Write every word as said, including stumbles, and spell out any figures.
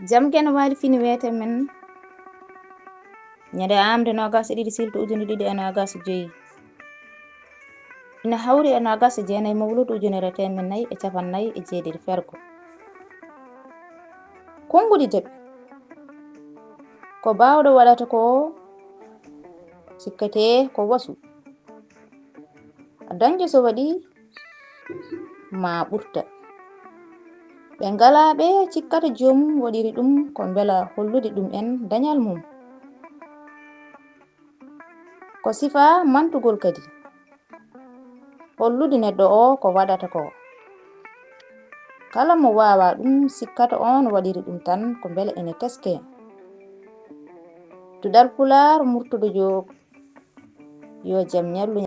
Jam geno waali fini weete men ñande aamde noogas e ɗiɗi silto ujunere ɗiɗi e noogas e joyi. Ina hawri e noogas e jeenayi mawluudu ujunere teemen nayi e cappanɗe nayi e jeeɗiɗi fergo. Konnguɗi deɓi. Ko baawɗo waɗata ko sikketee ko wasu. A dañƴo so waɗi ma ɓurta. Ɓe ngalaa ɓe cikkata joomum waɗiri ɗum ko mbela hollude ɗum en dañal mum. Ko sifaa mantugol kadi. Hollude neɗɗo o ko waɗata ko. Kala mo waawaa ɗum sikkata oon waɗiri ɗum tan ko mbela ene teskee. Duɗal Pulaar Murtuɗo Joob. Yo jam ñallu.